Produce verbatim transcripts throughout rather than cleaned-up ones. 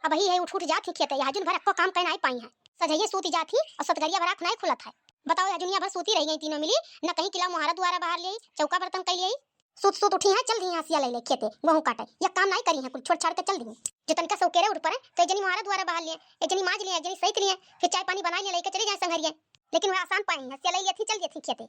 अबही है उठ उठ जात ही खेते, यह जुन भर अक्को काम कइ नाई पाई है। सजहिए सूती जात ही और सतगरिया भर आँख नाई खुलत है। बताओ, यह जुनिया भर सूती रहि गई तीनों मिली, न कहीं किला मुहारा दुआरा बहार लेई, चौका बर्तन कइ लेई। सूत सूत उठी हैं, चल दिहीं हसिया लइ लइ खेते, गोहूँ काटे। या काम नाई करी हैं, कुल छोड़ छाड़ के चल दिहीं। जो तनिका सौकेरे उठ परे, तो एक जनी मुहारा दुआरा बहार लिहे, एक जनी माज लिहे, एक जनी सइत लिहे, फिर चाय पानी बनाइ लिहे, लइके चली जाए संघरिये। लेकिन वह आसान पाई, हसिया लइ लिहे थी, चल दिहे थी खेते।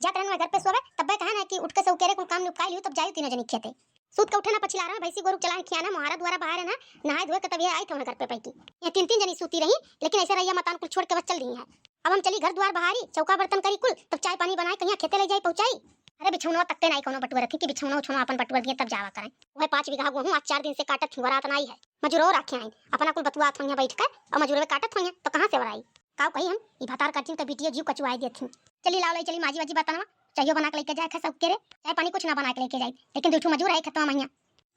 जात रहन वह घर पे सोवे, तब्बे कहे ना कि उठ के सौकेरे कुल काम निपटाइ लियो, तब जाइयो तीनों जनी खेते। सूत के उठे ना पछिला रहे, भैंसी गोरू चलाए खियाना, मुहारा दुआरा बहारे ना, नहाए धोए के तब ये आई थे वहाँ घर पे पैकी। ये तीन तीन जनी सूती रही, लेकिन ऐसे रहिया मतान कुल छोड़ के बस चल दिहीं हैं। अब हम चली घर दुआर बहारी, चौका बर्तन करी कुल, तब चाय पानी बनाए कहिया खेते लइ जाई पहुँचाई। अरे बिछौनवा तकते नाई कौनो बटुआ रखी कि बिछौना उछौना अपन बटुआ दिए तब जावा करें। वह पाँच बीघा गोहूँ आज चार दिन से काटत ही, वरात नाई है। मजूरो राखे आइन, अपना कुल बतुआत होइहें बैठ के, और मजूरवे काटत होइहें, तो कहाँ से वराई? काउ कही हम, ई भतार काटिन तो बिटियो जीव कचुआई देत ही। चली लाओ लइ चली माजी वाजी बर्तनवा, चाहियो बना के लइके जाए खा सबके रे, चाय पानी कुछ ना बना के लइके जाई, लेकिन दुइ ठो मजूर है खेतवा मइया।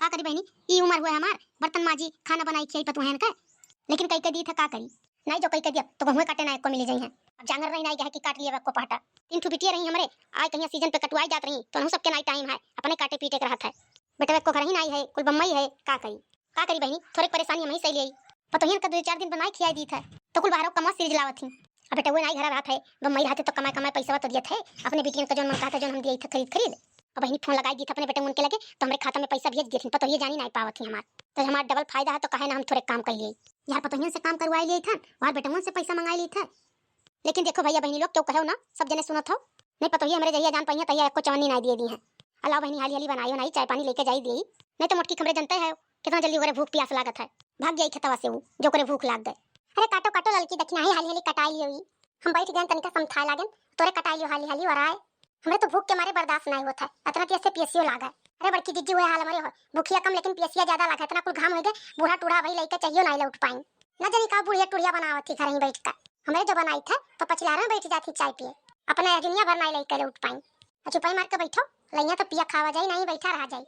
का करी बहिनी, ई उमर हुए हमार, बर्तन माजी, खाना बनाई खियाई पतुहन के, लेकिन कइ के दी था का करी? नाई जो कइ के दिया, तो गोहुए काटे ना एको मिली जइहें। अब जांगर रही नाई गए कि काट लिया एको पाटा। तीन ठो बिटिया रही हमरे, आए कहिया सीजन पे कटुआई जात रही, तो उन्हों सबके नाई टाइम है, अपने काटे पीटे के रहत है। बेटवा एको घर ही नाई है, कुल बम्बई है, का करी? का करी बहिनी, थोड़े परेशानी हम ही सही लेई। पतोहियन का दो चार दिन बनाई खियाई दीत है, तो कुल बाहरों कमवा सीरीज लावत ही। अब बेटवा नाई घर रहत है, बम्बई रहते तो कमाए कमाए पैसा तो दियत है, अपने बिटियन का जौन मन कहत है, जौन हम दियत है खरीद खरीद। अब बहिनी फोन लगाई दीत है अपने बेटवन के लगे, तो हमरे खाता में पैसा भेज दीत ही, पतोहिया जानी नाई पावत ही हमार। तो हमार डबल फायदा है, तो काहे ना हम थोड़े काम कइ लेई। यार पतोहियन से काम करवाई लेई था, और बेटवन से पैसा मंगाई लेई था। लेकिन देखो भइया बहिनी लोग, केहू कहेउ ना, सब जने सुनत हो। नहीं पतोहिया हमरे जहिया जान पइहें, तहिया एको चवन्नी नाई दिए दीहें। अलाओ बहिनी, हाली हाली बनाइयो नाई, चाय पानी लइके जाई देई। नहीं तो मोटकी हमरे जनते है, कितना जल्दी ओकरे भूख प्यास लागत है। भाग जाई खेतवा से ऊ, जो ओकरे भूख लाग गए। अरे काटो काटो ललकी, दखिनाही हाली हाली कटाई लियो ई। हम बैठ गए तनिका समथाए लागेन, तोरे कटाई लियो हाली हाली वराए। हमरे तो भूख के मारे बर्दाश्त नाई होत है, अतना तेज से पियसियो लागे। अरे बड़की जिज्जी, वह हाल हमरे हो, भूखिया कम लेकिन पियसिया ज्यादा लागे, इतना कुल घाम होइ गए, बूढ़ा टूढ़ा भाई लइके चाहियो नाई लौट पाई। न जानी का बुढ़िया टुढ़िया बनावत ही घर ही बैठ कर। हमरे जो बनाई था तो पछिलारे में बैठ जाती चाय पिए, अपना अजुनिया भर नाई लइके लौट पाई। आ चुपाई मार के बैठो, लइया तो पिया खावा जाई, नाई बैठा रहा जाई।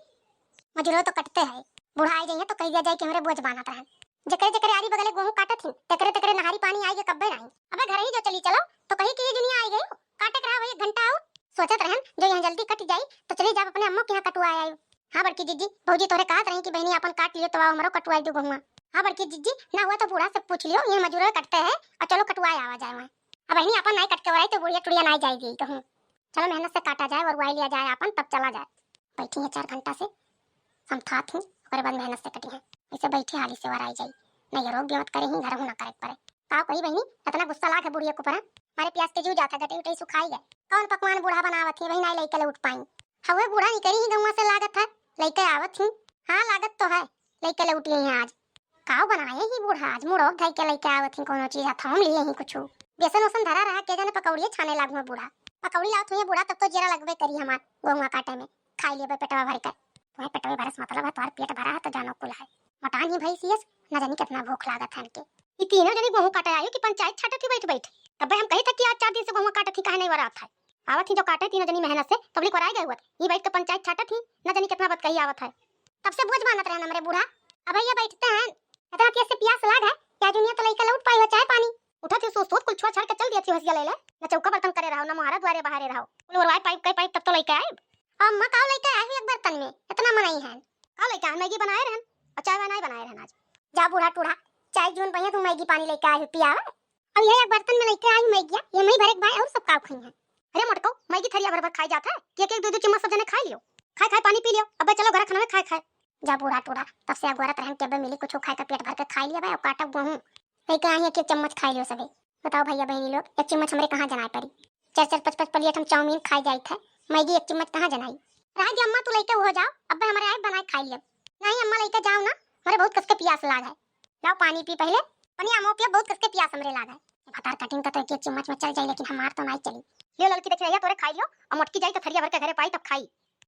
मजूरो तो कटते है, बूढ़ा आई जाइए तो कह दिया जाए कि हमरे बोझ बांधत रहन। जकरे जकरे आरी बगले गोहूँ काटत ही, तकरे तकरे नहारी पानी आई के कब्बे नाई। अबे घर ही जो चली चलो तो कही कि ये दुनिया आई गई, काटे के रहा वही एक घंटा और। सोचत रहन जो यहाँ जल्दी कट जाई तो चली जाब अपने अम्मो के यहाँ कटुआ आई। हाँ बड़की जिज्जी, भौजी तोहरे कहत रही कि बहिनी आपन काट लियो तो आओ हमरो कटुआई दो गोहुआ। हाँ बड़की जिज्जी, ना हुआ तो बूढ़ा से पूछ लियो, ये मजूरे कटते हैं और चलो कटुआए आवा जाए वहाँ। अब बहिनी आपन नाई कट के वराई तो बुढ़िया टुढ़िया नाई जाई दी कहूँ। चलो मेहनत से काटा जाए, वरुआई लिया जाए आपन, तब चला जाए। बैठी है चार घंटा से, समथात ही, ओकरे बाद मेहनत से कटी है। ऐसे बैठी हाली से वराई जाई, नहीं रोग बिमत करे ही, घर हूँ ना करे के पड़े। का कही बहिनी, इतना गुस्सा लाग है बुढ़िया के ऊपर, हमारे प्यास के जीव जाता, गटे उटे सुखाई गए। कौन पकवान बूढ़ा बनावत ही, वही नाई लइके लौट पाई। हवे बूढ़ा निकरी ही गौवा से लागत है, लइके आवत ही। हाँ लागत तो है, लइके लौटी ही आज। काव बनाए ही बूढ़ा, आज मुड़ोक धई के लइके आवत ही कोनो चीज, हथवा में लिए ही कुछ। बेसन ओसन धरा रहा, के जाने पकौड़िए छाने लागू है बूढ़ा। पकौड़ी लावत हुई बूढ़ा, तब तो जेरा लगबे करी हमार गोहुआ काटे में। खाई लेबे पेटवा भर के। तुम्हें पेटवे भरे से मतलब है, तुम्हार पेट भरा है तो जानो कुल है। मटान ही भैंसियस, न जानी कितना भूख लागत है इनके। ई तीनों जनी गोहूँ काटे आयो कि पंचायत छाटत ही बैठ बैठ। तब्बे हम कही था कि आज चार दिन से गोहूँ काटत ही, काहे नहीं वरात है? आवत ही जो काटे तीनों जनी मेहनत से, पब्लिक वराए गए हुआ। ई बैठ के पंचायत छाटत ही, न जानी कितना बतकही आवत है। तब से बोझ बांधत रहन हमरे बूढ़ा। अब भैया बैठते हैं, इतना तेज से प्यास लाग है, क्या दुनिया तो लइका लौट पाई हो चाय पानी। उठत ही सोच सोच कुल छोड़ छाड़ के चल दिया थी हसिया ले ले। न चौका बर्तन करे रहो, न मुहारा दुआरे बहारे रहो। कुल वरवाए पाइप के पाइप तब तो लइके आए। अम्मा काव लइके आए हो एक बर्तन में, इतना मनई है। काव लइके आए, मैगी बनाए रहन और चाय वाय नाई बनाए रहन आज। जा बूढ़ा टूढ़ा, चाय जून बहिया तू मैगी पानी लइके आए हो पियावे। अब ये एक बर्तन में लइके आई मैगिया, ये मई भरे के बाय और सब काव खाई है। अरे मोटको, मैगी थरिया भर भर खाई जात है कि एक एक दो दो चम्मच सब जने खाई लियो। खाए खाए पानी पी लियो, अबे चलो घर खाना में खाए खाए। जा बूढ़ा टूढ़ा, तब से अगोरत रहन के अबे मिली कुछ खाए का पेट भर के खाई लियो बे, और काटब गोहूँ। लइके आई एक एक चम्मच खाई लियो सबे। बताओ भैया बहिनी लोग, एक चम्मच हमरे कहाँ जनाए पड़ी? चार चार पाँच पाँच प्लेट हम चाउमीन खाई जाइत है, मैगी एक चम्मच कहाँ जनाई? रह गया अम्मा, तू लइके हो जाओ, अबे हमरे आए बनाए खाई लियो। नहीं अम्मा लइके जाओ ना, हमरे बहुत कस के पियास लाग है। लाओ पानी पी पहले, पनिया अम्मा पिया, बहुत कस के पियास हमरे लाग है। भतार कटिंग का तो एक एक चम्मच में चल जाई, लेकिन हमार तो नाई चली। लियो ललकी देखी भैया, तोरे खाई लियो, और मोटकी जाई तो थरिया भर के घरे पाई तब खाई।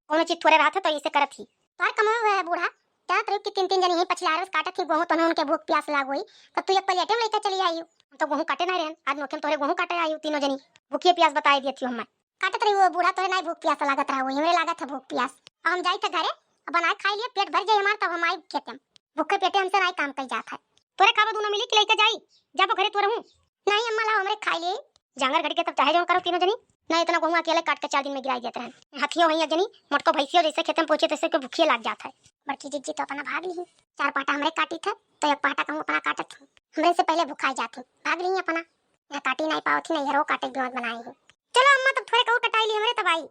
कौनो चीज थोड़े रहत है तो इसे करत ही। तोहर कमाए हुए है बूढ़ा, जानत रही कि तीन तीन जनी ही पछिला रहे काटत ही गोहूँ, तो उनके भूख प्यास लाग गई, तब तू एक प्लेटे में लइके चली आई। हम तो गोहूँ काटे नहीं रहन, आज नोखे में तोहरे गोहूँ काटे आई तीनों जनी। भूखिए प्यास बताए दिए थी हमें। काटत रही वो बूढ़ा, तोहरे नहीं भूख प्यास लागत रहा, वो हमरे लागत है भूख प्यास। अब हम जाई थे घरे, अब बनाए खाई लिए, पेट भर जाई हमार, तब हम आई खेते में। भूखे पेटे हमसे नहीं काम कई जात है। तोरे खाबे दूनो मिली कि लइके जाई, जाबो घरे तो रहूं। नहीं अम्मा, लाओ हमरे खाई ले। जांगर घड़ी के तब चाहे जौन करो तीनों जनी। ना इतना गोहूँ अकेले काट के चार दिन में गिराई देत रहन। हथियो वहीं एक जनी, मोटको भैंसियो जैसे खेते में पहुंचे तैसे के भूखिए लाग जात है। बड़की जिज्जी तो अपना भाग ली, चार पाटा हमरे काटी थे तो एक पाटा कहूँ अपना काटत थी, हमरे से पहले भुखाई जाती, भाग ली अपना। यहाँ काटी नहीं पावत थी, नहीं हरो काटे के दिमाग बनाए ही। चलो अम्मा, तब थोड़े कहूँ कटाई ली हमरे, तब आई।